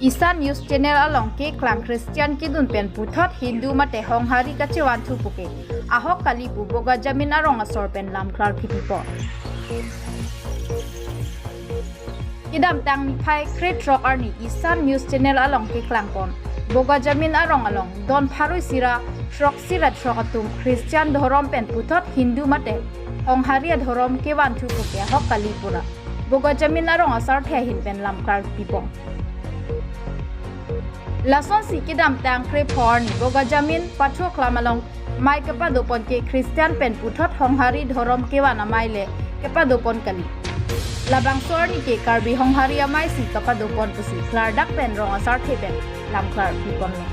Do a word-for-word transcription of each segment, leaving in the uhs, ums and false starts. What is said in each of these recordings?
Isan News Channel along keklang Christian kedun pen puthot Hindu mate Honghari kachevanthu puke ahok kali pu Bogajamin arong asor pen lamklar kipipon. Kedamtang niphai krethrok arni Isan News Channel along keklangpon Bogajamin arong along don pharo isi ra throksi ra throk atum Christian dhorom pen puthot Hindu mate Honghari adhorom kevanthu puke ahok kali pu ra Bogajamin arong asar the ahin pen lamklar pipon. Lasonsi kedamtang krepho arni Bogajamin Pathu Aklam along amei kepadopon ke Christian pen puthot Honghari dhorom kevan amei le kepadopon kali. Labangso arni ke Karbi Honghari amei si kepadopon pusi klardak pen rong asar the pen lamklar piponlo.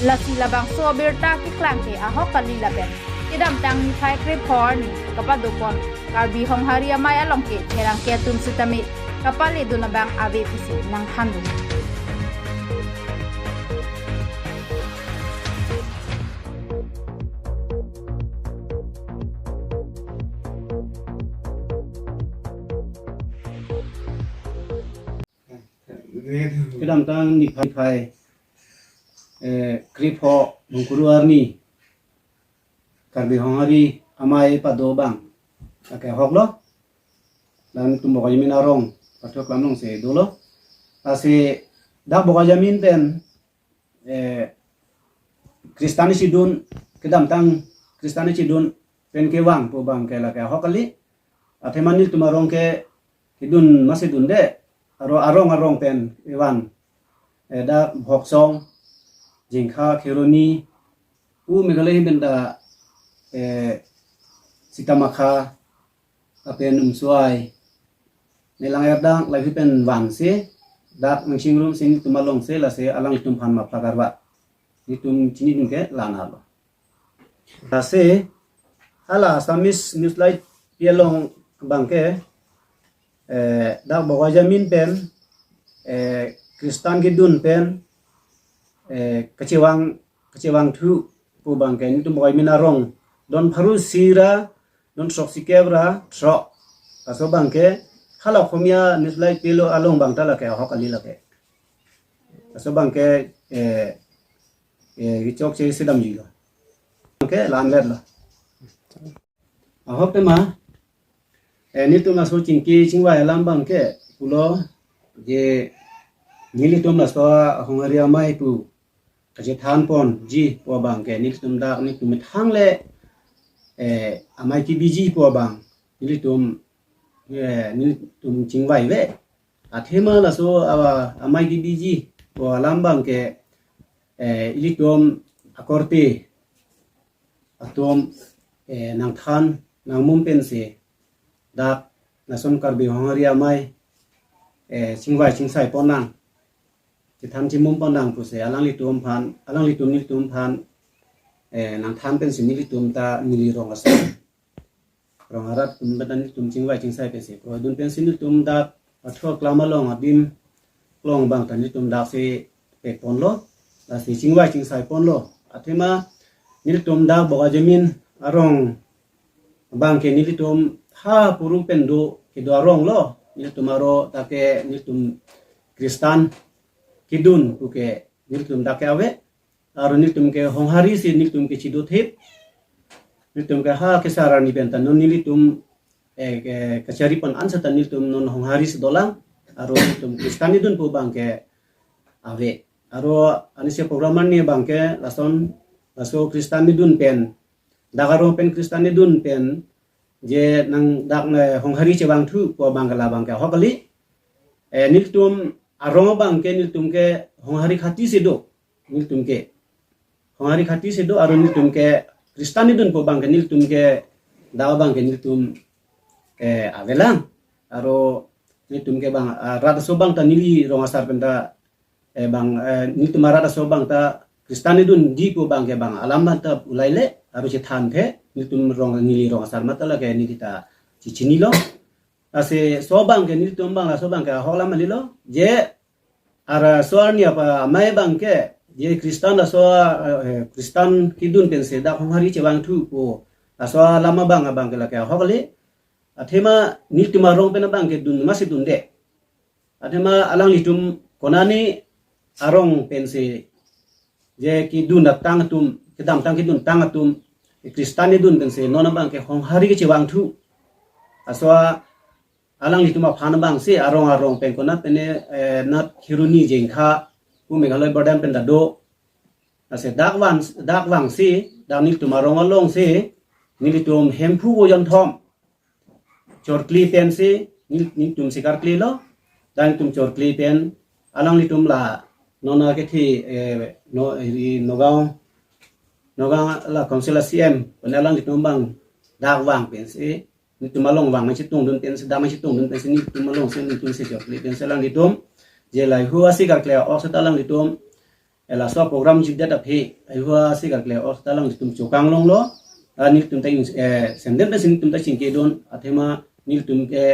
Lasi labangso abirta keklang ke ahok kali lapen kedamtang niphai krepho arni kepadopon Karbi Honghari amei along ke pherangke atum sitame kapaledun abang ave pusi nangthandun. Kedamtang niphai, eh, krepho Bungkuru arni Karbi Honghari amei pado abang lake ahok lo. Latum Bogajamin arong Pathu Aklam along si dolo. Lasi dak Bogajamin pen, eh, Christian isi dun, kedamtang Christian isi dun pen kevang pu abang ke lake ahok kali. Athema nelitum arong ke kedun masi dunde, aro arong arong pen evan, eh, dak Bhoksong, Jingkha, Kheroni, u Meghalaya ahin pen ta, eh, Sitamakha, lapen Umswai, Nelang Erdang, lahi pen vansi dak Nangsing Rumsing atum along si lasi alanglitum aphan mapla karva. Nelitum chinidun ke la-an lo. Lasi hala Assamese Newslight P along abang ke, eh, dak Bogajamin pen, eh, Christian kedun pen, eh, kachevang, kachevanthu pu abang ke nelitum Bogajamin arong don pharo isi ra don throksi kep ra throk. Laso abang ke hala Akhomiya Newslight P along abang ta lake ahok kali lake. Laso abang ke, eh, eh, kechokche si damji lo. Abang ke la-an let lo. Ahok tema, eh, nelitum laso chingki chingvai alam abang ke pulo, je nelitum laso Honghari amei pu kachethanponji pu abang ke nelitum dak nelitum methang le, eh, amei kebiji pu abang nelitum, eh, nelitum chingvai ave. Athema laso, ah, amei kebiji pu alam abang ke, eh, ilitum akorte atum, eh, nangthan nangmum pensi dak lason Karbi Honghari amei, eh, chingvai chingsai ponnang, chethan chimum ponnang pusi alanglitum aphan, alanglitum nelitum aphan, eh, nangthan pensi nelitum ta neli rong asar, rong arat atum pen ta nelitum chingvai chingsai pensi produn pensi nelitum dak Pathu Aklam along adim klong abang ta nelitum dak si pekponlo, lasi chingvai chingsai ponlo. Athema nelitum dak Bogajamin arong abang ke nelitum ha puru pen do kedo arong lo. Nelitum aro ta ke nelitum Christian kedun puke nelitum dak ke ave. Aro nelitum ke Honghari si nelitum ke chido thip. Nelitum ke ha kesar arni pen ta non nelitum, eh, ke, kachari pon an seta nelitum non Honghari si dolang. Aro nelitum Christian kedun pu abang ke ave. Aro anisi program arni abang ke lason, laso Christian kedun pen, dak arong pen Christian kedun pen, je nang dak ne Honghari chevangthu pu abang ke labang ke ahok kali. Eh, nelitum arong abang ke nelitum ke Honghari khati si do. Nelitum ke Honghari khati si do, aro nelitum ke Christian kedun pu abang ke nelitum ke dak abang ke nelitum, eh, avelang. Aro nelitum ke abang, ah, rat aso abang ta neli rong asar pen ta, eh, abang, eh, nelitum arat aso abang ta Christian kedunji pu abang ke abang alam abang ta ulai le, aro chethan the, nelitum rong, neli rong asar mata lake neli ta chechinilo. Lasi laso abang ke nelitum abang laso abang ke ahok alam kali lo. Je ara so arni apa amei abang ke, je Christian laso, eh, Christian kedun pensi dak Honghari chevangthu pu laso alam abang, abang ke lake ahok kali. Athema nelitum arong pen abang ke dun masi dunde. Athema alanglitum konane arong pensi je kedun atang atum, kedamtang keduntang atum, Christian edun pensi non abangke Honghari kechevangthu. Laso alanglitum aphan abangsi arong arong pen konat pene, eh, Nath Kheroni Jengkha pu Meghalaya border pen ta do. Lasi dak vang, dak vangsi, dak nelitum arong alongsi, nelitum Hemphu Voyonthom chorkli pensi, nel-, nelitum sikarklilo, dak nelitum chorkli pen, alanglitum la, non akethi, eh, no, i Nagaon, Nagaon la council a C M, pen alanglitum abang, dak vang pensi, nelitum along vang nangchetongdun pensi, dak nangchetongdun pensi, nelitum alongsi, nelitum si chorkli pensi, alanglitum, je lahei hu asikarkle ok seta alanglitum, eh, laso program jibdet aphi, lahei hu asikarkle ok seta alanglitum chokang longlo, ah, nelitum ta ing-, eh, semden pensi nelitum ta chingkidun, athema nelitum ke,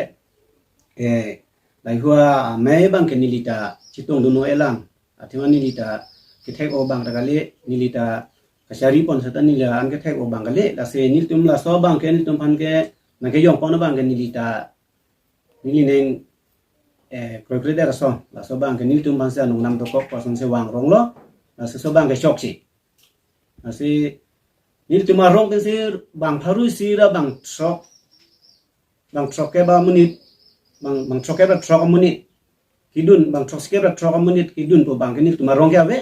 eh, lahei hu amei abangke neli ta chetongdun-o elang, athema neli ta kethek-o abang ta kali, neli ta kachari pon seta neli an kethek-o abang kali, lasi nelitum laso abangke nelitum aphan ke, nangkejong pon abangke neli ta, neli ning, eh, kroikre der ason, laso abangke nelitum aphansi anung nam dokok pu asonsi vang ronglo, laso abangke chokche. Lasi nelitum arong pensi bang pharo isi ra bang throk, bang throk kep amonit, bang, bang throk kep ra throk amonit kedun, bang throksi kep ra throk amonit kedun pu abangke nelitum arong ke ave.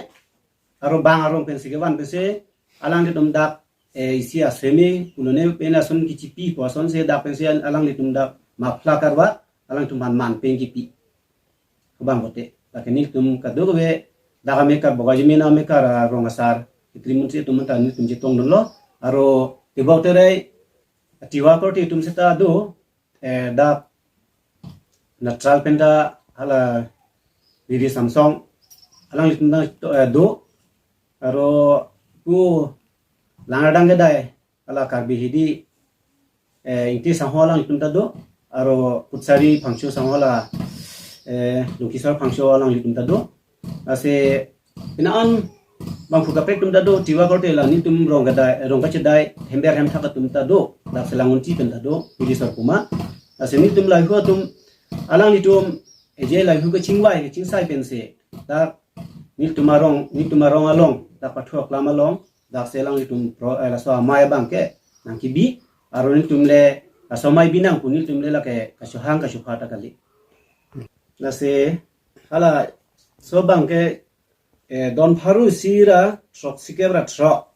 Aro bang arong pensi kevan pensi alanglitum dak, eh, isi aseme, pulone pen ason kechipi pu asonsi dak pensi alanglitum dak muffler karva, alanglitum aphan man pen kipi. Kebang pote, lake nelitum kadokave dak amekar, Bokajimin amekar arong asar, Khetri Muntri atum ta nelitum chetongdunlo, aro tebok terai, Tiwa korte atum seta do, eh, dak Nathral pen ta hala Riri Samsong, alanglitum ta, eh, do, aro pu Langradang kedai, hala Karbi Hidi, eh, Ingti Sangho alanglitum ta do, aro Putsari Phangcho Sangho hala, eh, Longkisor Phangcho alanglitum ta do. Lasi pini an bangphu kaprek atum ta do, Tiwa korte la nelitum rong kedai, rong kachedai, hember hemthak atum ta do, dak Selangunchi pen ta do, Pili Sorpuma. Lasi nelitum lahei hu atum, alanglitum, eh, je lahei hu kechingvai, kechingsai pensi, dak nelitum arong, nelitum arong along, dak pathu aklam along, dak si alanglitum pro, eh, laso amei abangke nangkebi, aro nelitum le laso amei binang pu nelitum le lake kachohang kachopha ta kali. Lasi halaso abangke, eh, don pharo isi ra throksi kep ra throk,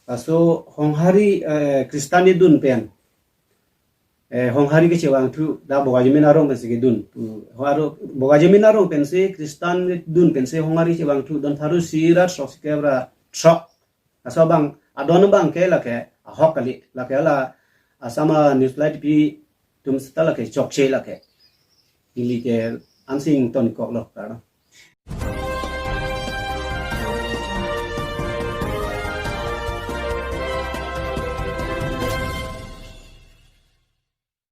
laso Honghari, eh, Christian edun pen, eh, Honghari kechevangthu, dak Bokajimin arong pensi kedun pu, ho aro Bokajimin arong pensi Christian dun pensi Honghari chevangthu don pharo isi ra throksi kep ra throk. Laso abang, adon abangke lake ahok kali, lake hala Assam a news light pi atum seta lake chokche lake. Neli ke ansi ingtonkoklo, kardom.